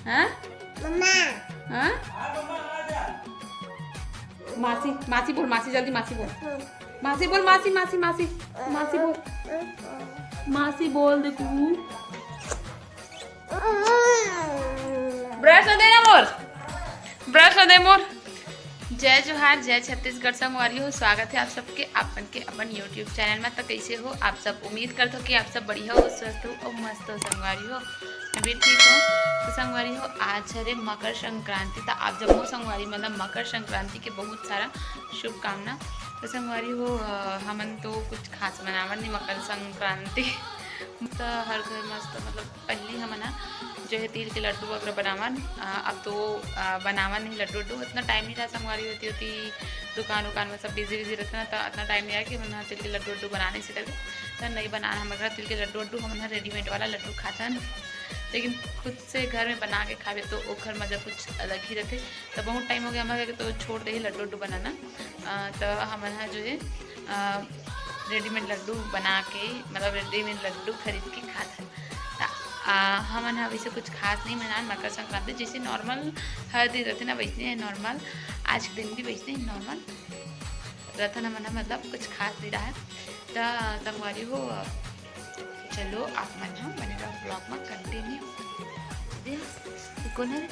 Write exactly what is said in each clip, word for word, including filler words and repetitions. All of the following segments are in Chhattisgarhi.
हाँ? मम्मा। हाँ? मासी, मासी बोल, मासी, जल्दी मासी बोल। मासी बोल, मासी, मासी, मासी। मासी बोल। मासी बोल दे कू। ब्रश ला दे ना मोर, ब्रश ला दे मोर। जय जोहार, जय छत्तीसगढ़ संगवारी हो, स्वागत है आप सबके अपन के अपन YouTube चैनल में। तो कैसे हो आप सब? उम्मीद करत हो कि आप सब बढ़िया हो, स्वस्थ हो और मस्त हो संगवारी हो। मैं भी ठीक हूँ। तो संगवारी हो, आज हरे मकर संक्रांति, तो आप जम्मो संगवारी मतलब मकर संक्रांति के बहुत सारा शुभकामना। तो संगवारी हो, अ, हमन तो कुछ खास मनावन नहीं मकर संक्रांति। तो हर घर मस्त मतलब पहली हमन ह जो है तिल के लड्डू वगैरह बनावन। अ, अब तो, अ, बनावन नहीं लड्डू वड्डू, उतना टाइम नहीं रहा संगवारी होती होती दुकान उकान में सब बिजी बिजी रहते ना, तो इतना टाइम नहीं रहा कि हमन ह तिल के लड्डू वड्डू बना नहीं सकते। तो नहीं बना, हमारे घर तिल के लड्डू वड्डू, हमन ह रेडीमेड वाला लड्डू खाथन, लेकिन खुद से घर में बना के खावे तो ओखर मजा कुछ अलग ही रहते। तो बहुत टाइम हो गया हमारे तो छोड़ दे ही लड्डू वड्डू बनाना। अ, तो हमन ह जो है, अ, रेडीमेड लड्डू बना के, मतलब रेडीमेड लड्डू खरीद के खात हन। त, आ, हमन ह वैसे कुछ खास नहीं मनान मकर संक्रांति, जैसे नॉर्मल हर दिन रहते ना वैसने है नॉर्मल, आज के दिन भी वैसने ही नॉर्मल रतन हमन ह मतलब कुछ खास नहीं रहा है। त संगवारी हो, चलो आप मन ह बने रहो ब्लॉग में कंटिन्यू। दे, ये कौन है रे?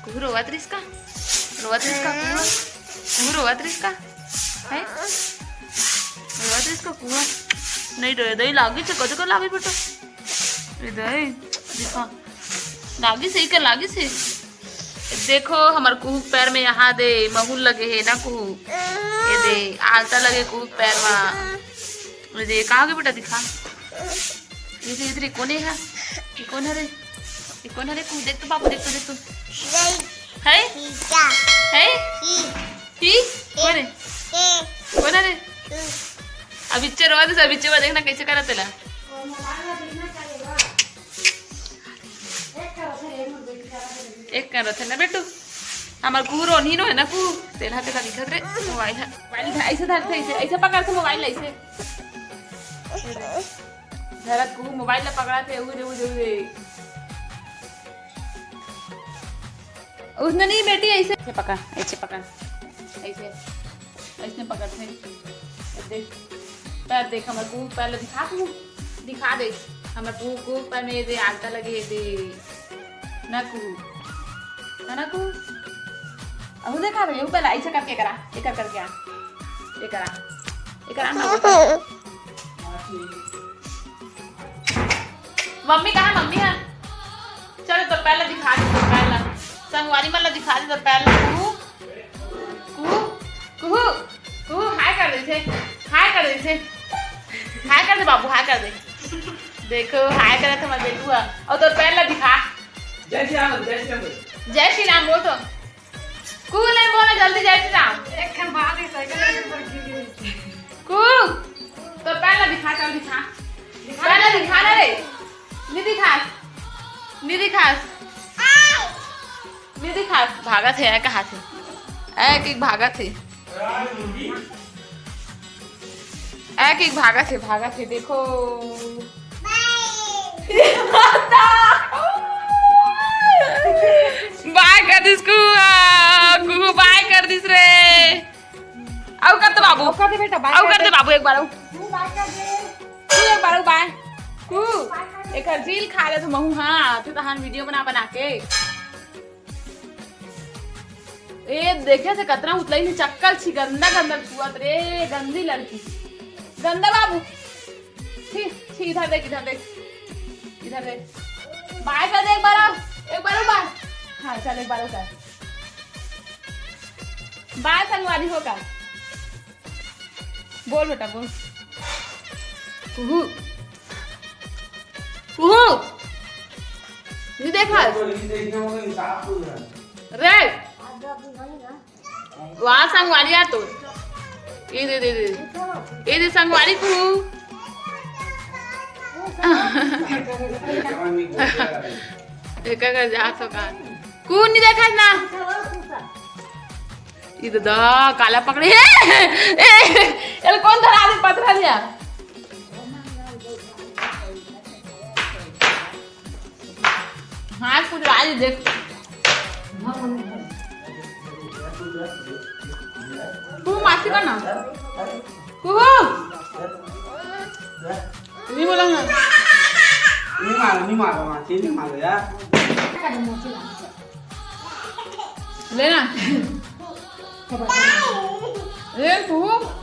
कुहू रोवत रिस का? रोवत रिस का कुहू? कुहू रोवत रिस का? है? रोवत रिस का कुहू? नहीं रे, दही लागी से, कदे का लागी बेटा? ए दही, देखो। लागी से, का लागी से? देखो, हमर कुहू के पैर में यहाँ दे, महुर लगे है ना कुहू। ये दे, आलता लगे कुहू के पैर में। ये दे, कहाँ गए बेटा, दिखा। ये दे, इधर कोने है? ये कौन है रे? ये कौन है रे? कुहू, देख तो बाबू, देख तो, देख तो। है? है? ही? कौन है? कौन है रे? अब इच्छे रोवा दे, सब इच्छे में देखना कैसे करा तेला। एक कर रथे ना बेटू, हमार कुहू रोनही नो है ना कुहू, तेला तेला दिखत रे मोबाइल है, मोबाइल है, ऐसे धरथे, ऐसे, ऐसे पकड़थे मोबाइल, ऐसे धरत कुहू मोबाइल ला पकड़ाथे, उरे, उरे, उरे। उसने नहीं बेटी, ऐसे, ऐसे पकड़, ऐसे पकड़, ऐसे, ऐसे पकड़थे। देख, पैर देख, हमार कुहू पैर ला दिखा तू। दिखा दे, हमर कुहू, कुहू पर में दे आलता लगे हे दे। ना कुहू, ना, ना कुहू। अहू देखा दे, यहू पहला ऐसे करके करा, एक करके आ, एक करा, एक करा ना। मम्मी कहाँ, मम्मी है? चलो तो पहले दिखा दे, तो पहला संगवारी मन ला दिखा दे, तो पहला कुहू, कुहू, कुहू, कुहू, हाय कर दे थे, हाय कर दे थे, हाय कर दे बाबू, हाय कर दे। देखो, हाय कर दे हमारे बेटुआ। और तो पहला दिखा। जय श्री राम, जय श्री राम। जय श्री राम बोल तो। कुहू नहीं बोला जल्दी, जय श्री राम। एक खन बात है, साइकिल पर गिर गई। कुहू, तो पहला दिखा, चल दिखा। पहला दिखा ना रे। नहीं दिखास, नहीं दिखास, नहीं दिखास। भागत हे, ऐ कहाथे, ऐ कि भागत हे, ऐ कि भागत हे, भागत हे, देखो। बाय कर दिस कुहू, कुहू बाय कर दिस रे। अउ कर तो बाबू, अउ कर दे बेटा, बाय अउ कर कर दे दे। बाबू, एक बार अउ। तू बाय कर दे। तू एक बार बाय। तू एकर झील खा ले तो महू, हाँ, तू तहान वीडियो बना बना के। ए, देखे से कतरा उतलाई ने चक्कल छी, गंदा गंदा छुअत रे, गंदी लड़की। गंदा बाबू। छी, छी, इधर देख, इधर देख। इधर देख। बाय कर दे एक बार अउ, एक बार अउ बाय। हाँ, चल एक बार अउ कर। बाय संगवारी हो का। बोल बेटा, बोल। कुहू। कुहू। नहीं देखा? रे। वाह, संगवारी आ तो। ये दे, दे, दे। ये दे, संगवारी कुहू। एकर कर जा तो का। कुहू नहीं देखा ना? ई ददा, काला पकड़े। ए, ए, एल कौन धरा दे, पथरा दिया? हाँ, कुछ आज देख। कुहू मासी का ना। कुहू। नहीं बोला ना। नहीं मारो, नहीं मारो, मासी, नहीं मारो यार। लेना। ए, कुहू।